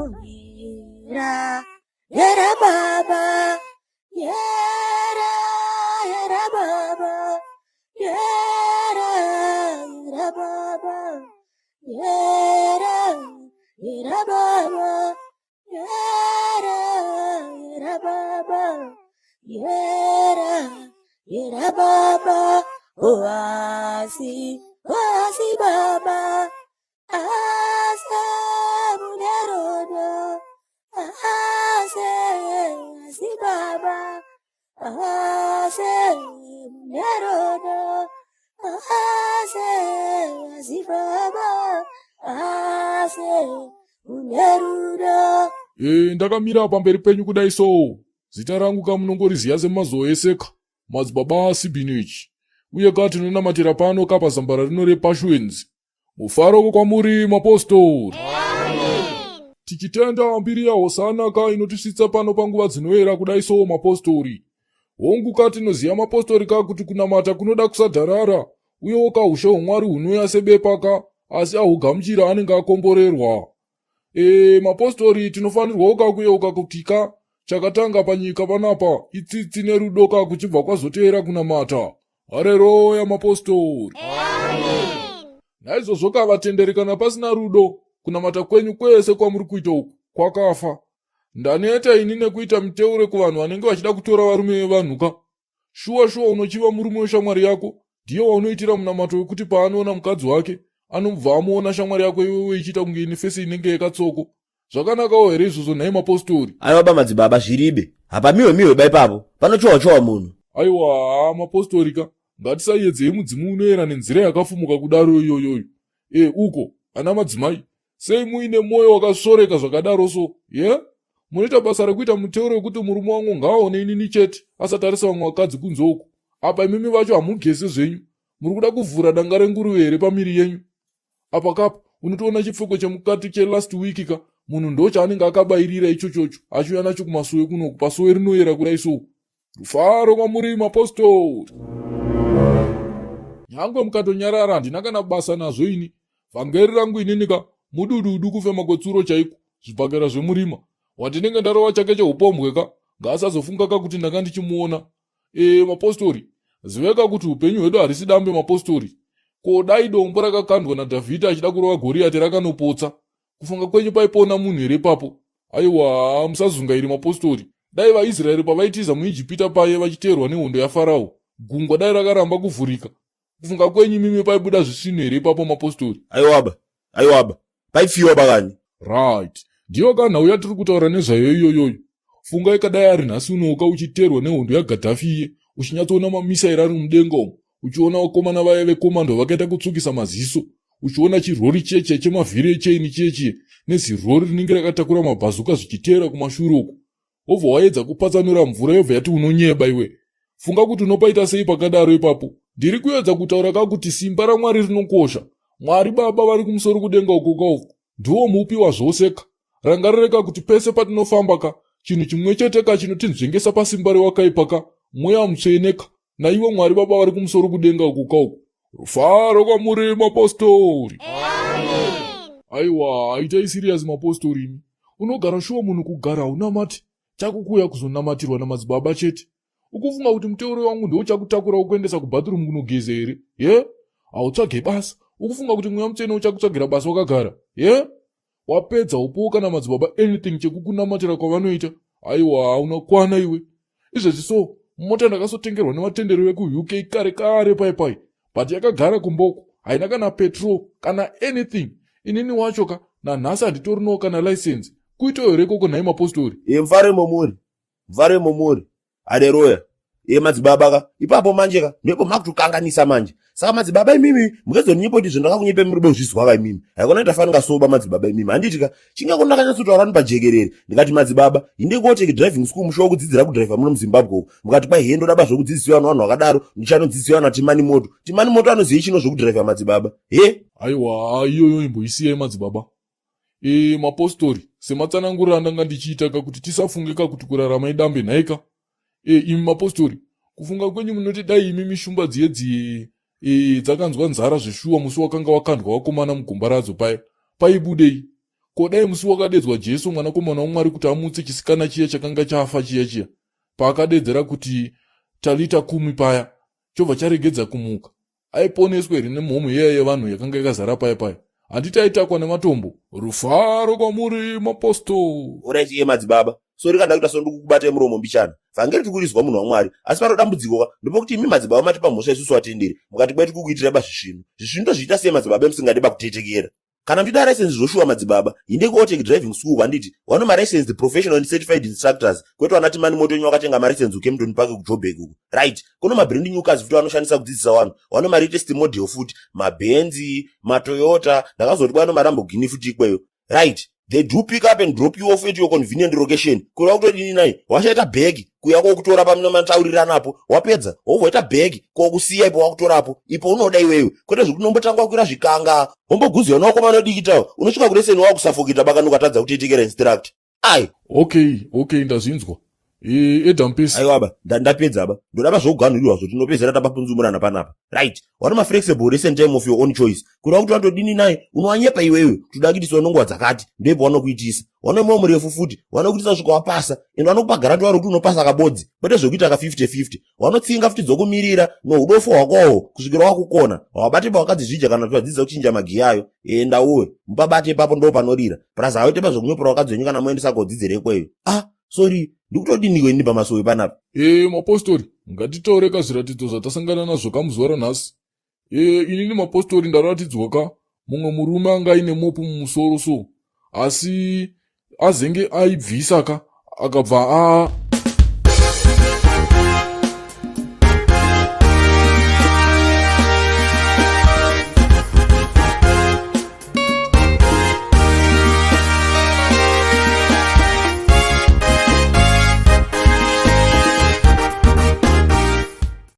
Yera, yera baba, yera, yera baba, yera, yera baba, yera, yera baba, yera, yera baba, yera, yera baba, oh asi, oh asi baba. Ase mune rudo, ase asi baba, ase mune rudo, ase asi baba, ase mune rudo. E, ndakamira pamberi penyu kudai so zita rangu ka munongoriziya semazuva ese ka madzibaba asibhinichi uye ka tinonamatira pano ka pazambara rino repashuenzi Mufaro kwamuri mapostori. Tichitenda mbiri yaHosana ka inotisvitsa pano panguva dzinoera kudai so mapostori. Hongu ka tinoziva mapostori ka kuti kunamata kunoda kusadharara uyewo ka ushe hwamwari hunouya sebepa ka asi ahugamuchira anenge akomborerwa. E, mapostori tinofanirwawo ka kuyeuka kuti ka chakatanga panyika panapa itsitsi nerudo ka kuchibva kwazoteera kunamata. Hareroya mapostori. Naizvozvo ka vatenderi kana pasina rudo kunamata kwenyu kwese kwamuri kuita uku kwakafa. Ndaneta ini nekuita miteure kuvanhu vanenge vachida kutora varume vevanhu ka. Shuwa shuwa unochiva murume weshamwari yako ndiye waunoitira munamato wekuti paanoona mukadzi wake anobva amuona shamwari yako iwewe ichiita kunge ine fesi inenge yekatsoko. Zvakanakawo here izvozvo nhai mapostori? Aiwa ba madzibaba zviribe. Hapamiwe miwe ba ipapo. Panochowa chowa munhu. Aiwa haa mapostori ka ngatisayedzei mudzimu unoyera nenzira yakafumuka kudaro iyoyoyo. E uko ana madzimai sei muine mwoyo wakasvoreka zvakadaro so ye yeah? Munoita basa rekuita muteuro wekuti murume wangu ngaaone inini chete asatarisa vamwe vakadzi kunze uku. Apa imimi vacho hamugese zvenyu. Muri kuda kuvhura danga renguruve here pamiri yenyu? Apa kapa unotoona chipfeko chemukati chelast week ka munhu ndochaanenge akabairira ichochocho achiuya nacho kumasowe kunoku pasowe rinoyera kudai so. Rufaro kwamuri mapostori. Nyangwe mukatonyarara handina kana basa nazvo ini. Vhangeri rangu inini ka mudududu kufema kwetsuro chaiko zvibhakera zvemurima. Wandinenge ndarova chake cheupombwe ka ngaasazofunga ka kuti ndanga ndichimuona. E, mapostori zivai ka kuti upenyu hwedu harisi dambe mapostori. Ko dai dombo rakakandwa naDhavhidhi achida kurova Goriyati rakanopotsa. Kufunga kwenyu paipona munhu here ipapo? Aiwa, musazungairi mapostori. Dai vaIsraeri pavaitiza muIjipita paye vachiteerwa nehondo yaFarao, gungwa dai rakaramba kuvhurika. Kufunga kwenyu imimi paibuda zvisvinu here ipapo mapostori? Aiwaba, aiwaba. Paifiwa bakani. Right. Ndiyo ka nhau yatiri kutaura nezvayo iyoyoyo. Funga ikadai ari nhasi unoka uchiteerwa nehondo yaGadhafi iye, uchinyatsoona mamisairi ari mudenga umo, uchiona vakomana vaya vekomando vakaita kutsvukisa maziso, uchiona chirori chiye chiye chemavhiri echeini chiye chiye nezirori rinenge rakatakura mabhazuka zvichiteera kumashure uku. Wobva waedza kupatsanura mvura yobva yati unonyeba iwe. Funga kuti unopaita sei pakadaro ipapo. Ndiri kuedza kutaura ka kuti simba raMwari rinokosha. Mwari Baba vari kumusoro kudenga uko ka uko. Ndiwo mupi wazvose ka. Rangarire ka kuti pese patinofamba ka, chinhu chimwe chete ka chinotinzvengesa pasimba rewakaipa ka, Mweya Mutsvene ka, naivo Mwari Baba vari kumusoro kudenga uko ka uko. Rufaro kwamuri mapostori. Aiwa, itai serious mapostori imi. Unogara shuwa munhu kugara haunamati, chako kuuya kuzonamatirwa namadzibaba chete. Ukufunga kuti muteuro wangu ndouchakutakura ukuendesa kubathroom kunogeza here? Ye? Hautsvage basa. Ukufunga kuti mweya mutsvene uchakutsvagira basa wakagara? Ye? Wapedza upowo kana madzibaba anything chekukunamatira kwavanoita. Aiwa, hauna kwana iwe. Izvezvi so, mota ndakasotengerwa nevatenderi vekuUK kare kare pai pai. But yakagara kumboko, haina kana petrol, kana anything. Inini wacho ka, nanhasi handitorinawo kana license. Kuitawo here ikoko nhai mapostori? Iye mfare momuri. Mfare momuri. Haleluya. Iye madzibaba ka. Ipapo manje ka. Ndipo makutokanganisa manje. Saka madzibaba imimi mukezonyepa kuti zvandakakunyepa muri kuzvizwa ka imimi. Haikona ndafanira soba madzibaba imimi. Handiti ka. Chinga ko ndakanyatsotaura ni pajekerere. Ndikati madzibaba, inde kote driving school musho wekudzidzira kudriver muno muZimbabwe uko. Mukati kwai hendo daba zvekudzidzisiwa vanhu vakadaro, ndichanodzidzisiwa na Timani Moto. Timani Moto anoziva chino zvekudriver madzibaba. He? Aiwa, iyoyo imboisiyai madzibaba. E, mapostori, sematsananguriro andanga ndichiita ka kuti tisafunge ka kuti kurarama idambe nhaika. E, imi mapostori, kufunga kwenyu munoti dai imi mishumba dziye dziye e, dzakanzwa nzara zveshuwa musi wakanga wakandwa vakomana mugomba radzo paya, paibudei? Ko dai musi wakadedzwa Jesu mwanakomana waMwari kuti amutse chisikana chiya chakanga chafa chiya chiya, paakadedzera kuti Talita kumi paya, chobva charegedza kumuka, aiponeswa here nemhomho iya yevanhu yakanga yakazara paya paya? Handiti aitakwa nematombo? Rufaro kwamuri mapostori. Orit iye madzibaba. Sori kana ndakuita so ndikukubatai muromo mbichana. Vhangeri tiri kurizwa munhu waMwari. Asi pano dambudziko ka ndopokuti imi madzibaba matipa mhosva isusu vatenderi. Mukati kwai tikukuitirai ba zvisvinu. Zvisvinu tozviita sei madzibaba emusingade bakutetekera? Kana muchida license zvoshuwa madzibaba, hinde kuOtec driving school kwanditi wano malicensed professional and certified instructors kwete wana timani moto yenyu wakatenga malicense kuKempton Park kuJoburg uko. Right, kuno mabrand new cars futi vanoshandisa kudzidzisa vanhu. Wano malatest model futi, maBenz, maToyota, ndakazoti kwano maLamborghini futi ikweyo. Right, they do pick up and drop you off at your convenient location. Kureva kutodini nai? Washaita bag kuya kokutora pamunotauriranapo, wapedza wobva waita bag kokusiya ipo wakutorapo ipo unoda iwewe, kwete zvekuti unombotanga wakwira zvikanga womboguziwa newakomana odikitawo unosvika kuleseni wakusafokita bakani ukatadza kutetekera instructor. Ai. Okay, ndazvinzwa. Adam Pesi. Aiwa ba, ndapedza ba. Ndoda ba zvokuganhurirwa zvo tinopedzera tapapunzumurana panapa. Right, wane maflexible lesson time of your own choice. Kureva kuti watodini naye, unowanyepa iwewe kuti uda kuitiswa nenguva dzakati, ndoipo wanokuitisa. Wane moyo murefu futi, wanokuitisa kusvika wapasa. Ende wanokupa guarantee waro kuti unopasa kabodzi, kwete zvekuita ka 50-50. Wanotsinga futi dzokumirira noudofo hwakohwo kusvikira wakukona. Hawabati pawakadzizvidya kana kuti wadzidza kuchinja magiya ayo. Enda uwe, mupabate ipapo ndo panorira. Plus hawaite pazvokunyopera wakadzi wenyu kana moendesa kodzidzira ikweyo. Ah, sorry, ndikutodiniwe ini pamasowe panapa? Mapostori, ngatitaure ka zviratidzo zvatasangana nazvo kamuzuva ranhasi. Inini mapostori ndaratidzwa ka mumwe murume anga aine mopu mumusoro so, asi azenge aibvisa ka akabva a